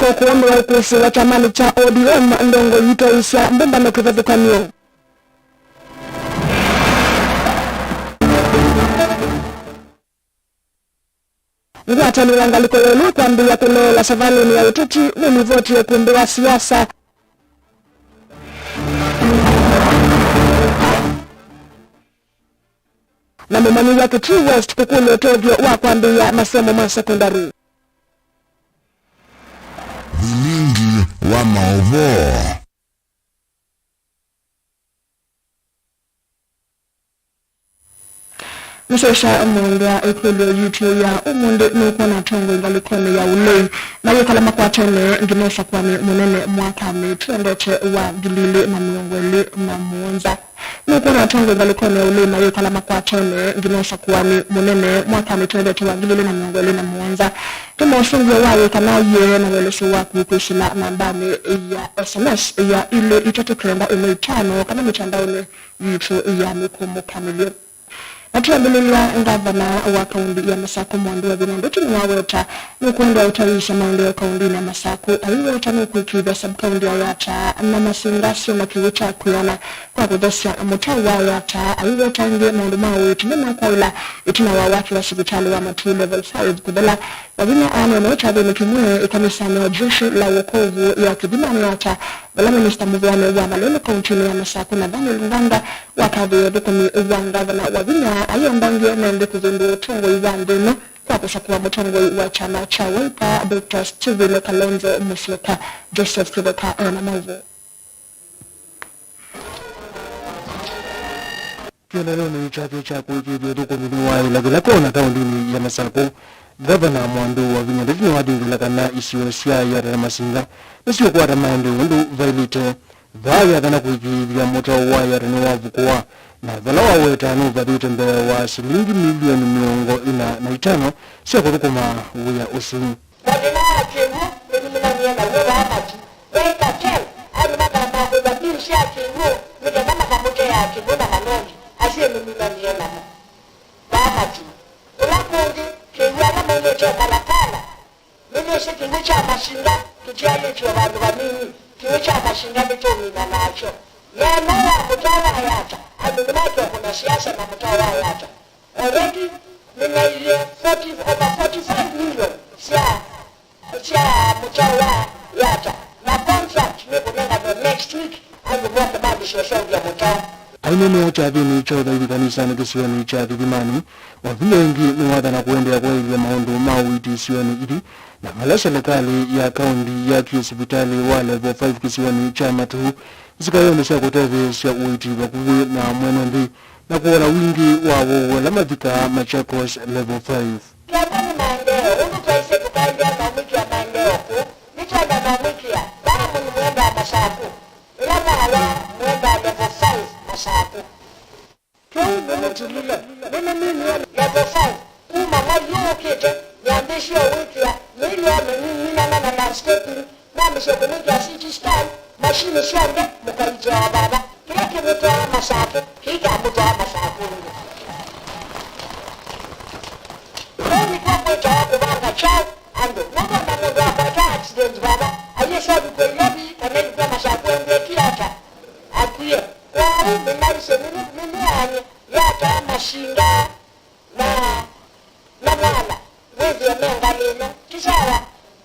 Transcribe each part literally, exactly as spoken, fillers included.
Ũkũũmĩwa ũkũsĩ wa kyamanĩ kya O D M, ndongoi itoisya mbũmbano kĩvathũkany'o. Ngwatanĩo ya ngalĩko ya ĩũlũ kwambĩĩa kũleela savalĩnĩ ya ũteti nĩ livoti ya ũkũmbĩ wa siasa. Na mũmanyĩw'a Kitui West kũkũlya ũtethyo wa kwambĩĩa masomo ma sekondalĩ. Vilingi wa maũvoo. Mũsyaĩĩsya mũndũ wa ĩkũlyo yitũ ya ũmũnthĩ nũkwona atongoi ngalĩkonĩ ya ũlei mayĩkala makwatene nginya ũsakuanĩ mũnene mwakanĩ twendete wa ngili ilĩ na mĩongo ĩlĩ na mũonza. Nũkwona atongoi ngalĩkonĩ ya ũlei mayĩkala makwatene nginya ũsakuanĩ mũnene mwakanĩ twendete wa ngili ilĩ na mĩongo ĩlĩ na mũonza. Nĩ mosũngĩo wa wĩkana yĩe na ũelesyo waku kwĩsĩla nambanĩ ya S M S ya ilĩ itatũ kenda ĩmwe itano kana mĩtandaonĩ yitũ ya mĩkũmũkanĩlyo. Na twĩambĩlĩlya, ngavana wa kaunti ya Masakũ Mwandu wa Vinya Ndeti nĩwaweta nũkwenda ũtaĩĩsya maendeeo kauntinĩ ya Masakũ. Aiweta nũkwĩkĩĩthya sub-kaunti ya Yata na Masinga syĩ na kĩw'ũ kya kwĩana kwa kũthesya mũtao wa Yata. Aiweta ĩngĩ maũndũ ma ũiiti nĩmekwaĩla ĩtina wa waki wa sivitalĩ wa Matuu Level five kũthela. Wavinya aneena ũũ kyathĩnĩ kĩmwe ĩkanisanĩ ya Jeshi la Wokovu ya Kĩthimanĩ Yata, vala minista mũvĩanĩ wa malelũ kauntinĩ ya Masakũ Nathaniel Nganga wakathĩĩe ũthũkũmi wa ngavana Wavinya, ayenda ngie nende kũvĩndũa ũtongoi wa nthĩ ĩno kwa kũsakũa mũtongoi wa kyama kya Wiper, Doctor Stephen Kalonzo Musyoka. Joseph Kĩtheka ena maũvoo. Kĩeleelonĩ kyake kya kũĩkĩĩthya ũthũkũmi nĩwaĩla kĩla kona kaũndinĩ ya Masakũ, Ngavana Mwandu wa Vinya Ndeti nĩwatindĩla kana isio sya Yata na Masinga nĩsiũkwata maendeeo ũndũ vaĩlĩte. Vaa Yata na kũĩkĩĩthya mũtao wa Yata nĩwavukũa, na vala waweta nũvathĩte mbee wa silingi milioni mĩongo ĩna na itano sya kũthũkũma wĩa ũsu. Mathĩna ma kĩw'ũ nĩminimanie naw'o vaa Matuu. Yaĩ cartel, aĩ nĩmathambaa kũĩva bill sya kĩw'ũ nĩ kenda makamũteea kĩw'ũ na maloli asyĩminimanie namo vaa Matuu. Kũla kũngĩ, kĩw'ũ ala mailĩte Kalakala, nĩnĩsĩ kĩw'ũ kya Masinga kĩtialĩtw'e vandũ vanini, kĩw'ũ kya Masinga nĩtũmina nakyo. Neno wa mũtao wa Yata, andũ nĩmaĩkĩwa kũna siasa na mũtao wa Yata. Already nĩnaie forty, over forty-five million sya, sya mũtao wa Yata, na contract nĩkũnenganwe next week, andũ moke mambĩsye ũseũvya mũtao. Aineenea kyathĩnĩ kya ũthaithi kanisanĩ kĩsionĩ kya Kĩthimanĩ, Wavinya ĩngĩ nĩwathana kũendeea kwaĩlya maũndũ ma ũiiti isionĩ ithi, na vala selekalĩ ya kaũndi yakie sivitalĩ wa level five kĩsionĩ kya Matuu, nzika yonthe sya kũtetheesya ũiiti vakuvĩ na mwene nthĩ, na kũona wingĩ wa awau ala mathikaa Machakos Level five. Kenda nĩ maendeeo, ũndũ twaisye tũkaendeea na ũmwĩkĩa maendeeo kũũ, nĩtwenda na ũmwĩkĩa, vaa mũni mwendaa Masakũ, ĩla mwawa mwendaa Level five Masakũ. Kĩu nĩnĩtilile, nĩnĩminie Level five, kuma mwai ũũ ũkĩte, nĩambĩĩsye o wĩkĩa, nĩilea mĩminana na landscaping, nambĩĩsye kũmwĩkĩa C T scan, machine syonthe mũkaitĩaa vava. Kĩla kĩmũtwaa Masakũ, kĩikamũtwaa Masakũ ĩngĩ. Kũu nĩkw'o kwĩtawa kũvanga kyaũ andũ. Nũkwona mũndũ akwata accident vava, aiseũvĩkw'a Ilovi kana ĩvĩkw'a Masakũ ĩngĩ ĩkĩ ata? Akwie. Kwoou nĩnaisye nĩnĩ, nĩnĩaany'e Yata, Masinga na, na Mwala wĩthĩe me ngalĩ ĩno. Ti sawa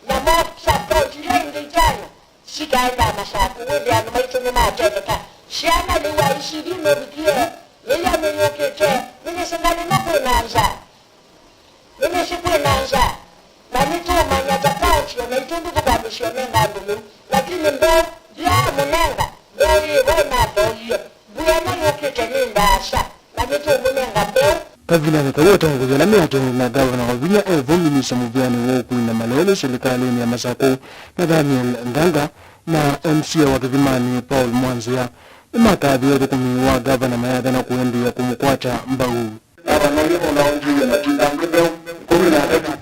namo sub-county ila ingĩ itano sikaendaa Masakũ, wĩthĩa andũ maitũ nĩmatetheka. Syana lĩu aisili mevikie, yĩia nĩyũkĩte, nĩnĩsĩ ngalĩ ĩno kwĩ na nzaa. Nĩnĩsĩ kwĩ na nzaa, na nĩtũũmanya ta county o naitũ ndũtũkwambĩĩsya ũnenga andũ lĩu, lakini mbeũ ndyaamũnenga, mbeũ yĩ vo ĩnathoie. Mbua ĩno yũkĩte nĩ ndaasa, na nĩtũũmũnenga mbeũ. Kavindanĩ kau, atongoi ala meatene na Ngavana Wavinya e vo, minista mũvĩanĩ wa ũkui na malelũ silikalĩnĩ ya Masakũ Nathaniel Nganga na M C A wa Kĩthimanĩ Paul Mwanzĩa nĩmakathĩe ũthũkũmi wa ngavana mayathana kũendeea kũmũkwata mbau. Ngavana ũyũ nũlaũngĩie matinda angĩ meũ ĩkũmi na atatũ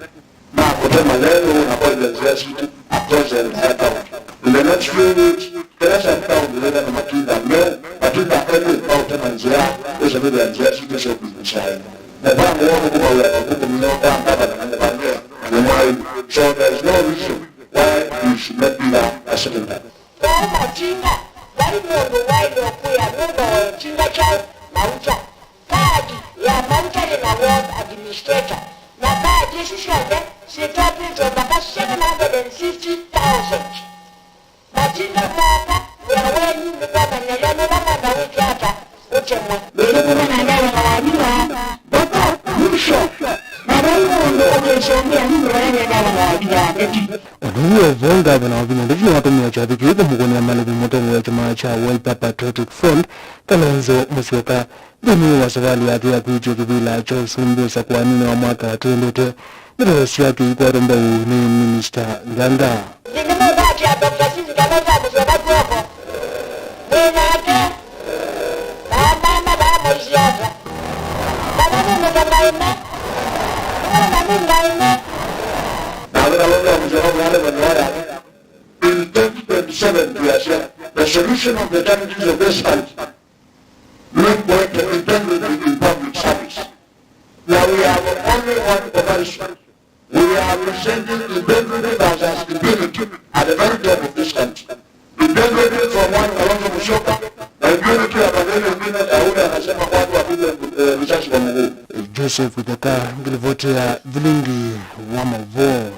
ma kũtema lelũ na kwendeesya nzĩa sitũ across the entire county. In the next few weeks, kĩla sub-county yĩthana matinda meũ, matinda elĩ ma ũtema nzĩa, ĩsũvĩthĩa nzĩa sitũ sya ũkui syaĩ. Mũvango wa kũkũmawĩa na ũthũkũmi nĩ wa ngavana na mũvanĩo na nĩ mwaĩlu. So there is no reason Why is Nadia a secretary? Kwoou matinga, vai mũndũ waĩle ũkwĩa nũndũ wa ĩtinga kyaũ mauta. Kaadi ya mauta yĩ na ward administrator, na kaadi isu syonthe syĩtwatw'ĩtwe mbaka seven hundred and fifty thousand. Matinda kwaka wĩa wenyu nĩ kwamanyĩlya nũla mwenda wĩke ata ũtemwe. Nĩtũkũmana ndaĩa wa nyũa, mboko, mwisho, na vai mũndũ ũkĩsũngĩa nyũmba ya ndaĩa wa nyũa, eti. Ũndũ wĩ o vau, ngavana wa vinya Ndeti nĩwatũmĩa kyathĩ kĩu kũmũkũnĩa malĩvi mũtongoi wa kyama kya Wiper Patriotic Front, Kalonzo Musyoka. Nthĩnĩ wa savalĩ yake ya kwĩtya kĩvĩla kya ũsumbĩ ũsakuanĩnĩ wa mwaka twendete, ndeto syake ikwatwa mbau nĩ Minista Nganga. Nĩmũkwatĩa Doctor Stephen Kalonzo Musyoka kw'oko. Mwĩ nake. Vaa mama, vaa maisye ata? Kana nĩ mũtongaĩme? Kana nĩ ngaĩme? Nawe Kalonzo Musyoka mwale mwenye waya. In twenty twenty-seven, we are saying the solution of the challenges of this country. Look at the integrity in public service. Now we have only one comparison. We are presenting integrity versus impunity at the very top of this country. Integrity from one Kalonzo Musyoka, na impunity ya Daniel Mwinyi, na yule anasema watu wapigwe, eh, risasi kwa mguu. Joseph Itheka, ngilivoti ya vilingi wa mavo.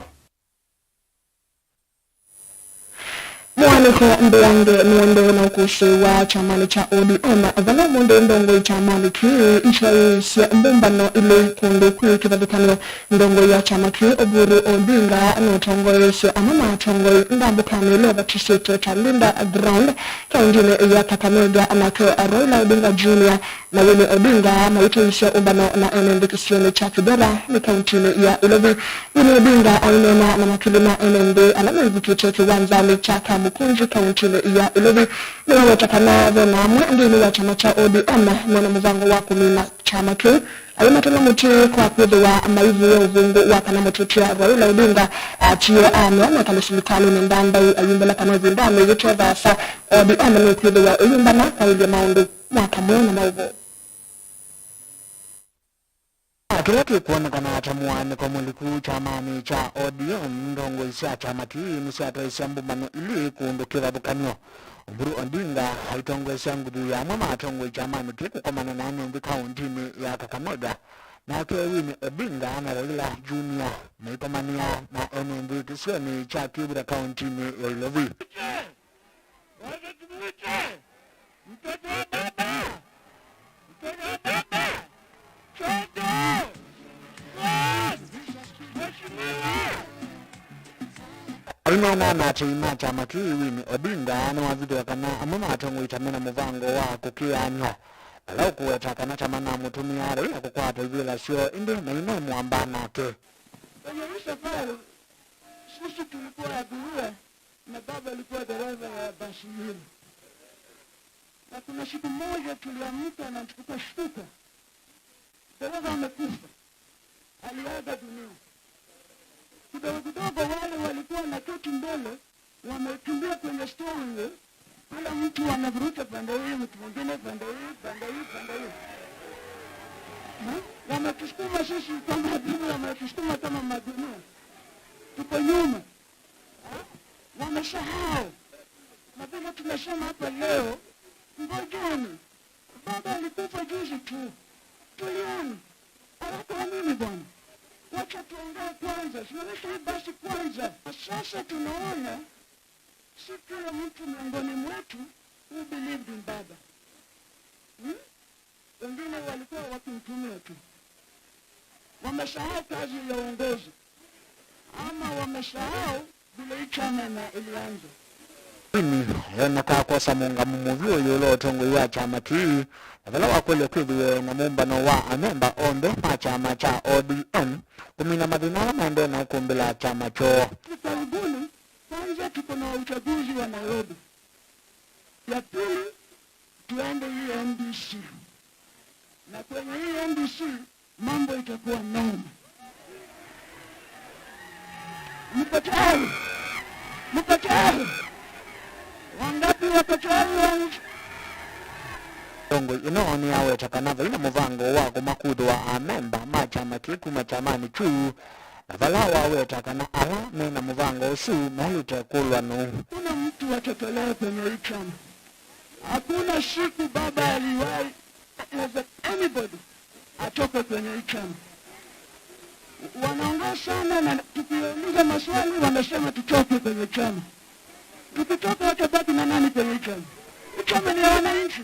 Mũalyũko mbeange nĩũendee na ũkũsĩ wa kyamanĩ kya O D M, vala ũmũnthĩ ndongoi kyamanĩ kĩĩ isyaĩĩsye mbũmbano ilĩ kũndũ kwĩ kĩvathũkany'o. Ndongoi ya kyama kĩĩ Oburu Odinga nũtongoeesye amwe ma atongoi ndambũkanĩ ĩla ĩvatisĩtwe ta Linda Ground kaũntĩnĩ ya Kakamega, nake Raila Odinga Junior na Winnie Odinga maitaĩisye ũmbano na ene nthĩ kĩsionĩ kya Kibera nĩ kaũntĩnĩ ya Ilovi. Winnie Odinga aineena na makili ma ene nthĩ ala mevukĩte kĩwanzanĩ kya Kamukunji kaũntĩnĩ ya Ilovi. Nĩwaweta kana ve na amwe nthĩnĩ wa kyama kya O D M mena mũvango wa kũmina kyama kĩu. Aimatema mũtĩ kwa kwĩthĩwa maivũĩa ũvũngũ wa kana mũtũtĩa Raila Odinga atie amea mekale silikalĩnĩ ndambau, ayumbĩla kana ĩvindanĩ yĩte vaasa O D M nĩkwĩthĩwa ĩyũmbana kwaĩlya maũndũ mwaka mweũ na maũvoo. Kĩla kĩkwonekana ta mũaanĩko mũliku kyamanĩ kya O D M, ndongoi sya kyama kĩĩ nĩsyatwaĩsya mbũmbano ilĩ kũndũ kĩvathũkany'o. Oburu Odinga aitongoesya nguthu ya amwe ma atongoi kyamanĩ kĩĩ kũkomana na ene nthĩ kaũntĩnĩ ya Kakamega, nake Winnie Odinga na Raila Junior maikomanĩa na ene nthĩ kĩsionĩ kya Kibera kaũntĩnĩ ya Ilovi. Wacha tumuite mtoto wa baba, mtoto wa baba, Choto. Yes, mheshimiwa. Aineena na atei ma kyama kĩĩ, Winnie Odinga nĩwavithũa kana amwe ma atongoi ta mena mũvango wa kũkĩan'ya, vala ũkũweta kana ta manamũtũmĩa Raila kũkwata ivĩla syoo, ĩndĩ mainemwamba nake. Kwenye hii safari, sisi tulikuwa abiria na baba alikuwa dereva ya basi hili. Na kuna siku moja tuliamka na tukashtuka, dereva amekufa, aliaga dunia. Kidogo kidogo wale walikuwa wanaketi mbele wamekimbia kwenye steering wheel, kila mtu anavuruta pande hii, mtu mwingine pande hii, pande hii, pande hii. Ha? Wametusukuma sisi kama abiria, wametusukuma kama magunia. Tuko nyuma. Ha? Wamesahau. Na vile tumesema hapa leo, ngojeni. Baba alikufa juzi tu. Tulieni. Haraka ya nini bwana? Wacha tuongee kwanza. Simamisha hii basi kwanza. Na sasa tunaona si kila mtu miongoni mwetu who believed in baba. Hmm? Wengine walikuwa wakimtumia tu. Wamesahau kazi ya uongozi. Ama wamesahau vile hii chama na ilianza. Winnie eoneka kwosa mũũngamo mũvyũ ĩũlũ wa ũtongoi wa kyama kĩĩ, na vala wakwelya kwĩthĩwe na mũmbano wa amemba onthe ma kyama kya O D M kũmina mathĩna ala maendee na ũkũmbĩla kyama kyoo. Hivi karibuni, kwanza tuko na uchaguzi wa Nairobi. Ya pili, tuende hii N D C. Na kwenye hii N D C, mambo itakuwa noma. Mko tayari? Mko tayari? Wangapi wako tayari wa nchi? Ndongoi ĩno nĩyaweta kana vai na mũvango wa kũmakuthũa amemba ma kyama kĩĩ kuma kyamanĩ kyu, na vala waweta kana ala me na mũvango ũsu malute kũlwa nũũ. Hakuna mtu atotolewe kwenye hii chama. Hakuna siku baba aliwahi anybody atoke kwenye hii chama. Wanaongea sana, na tukiuliza maswali wanasema tutoke kwenye chama. Tukitoka, watabaki na nani kwenye hii chama? Hii chama ni ya wananchi.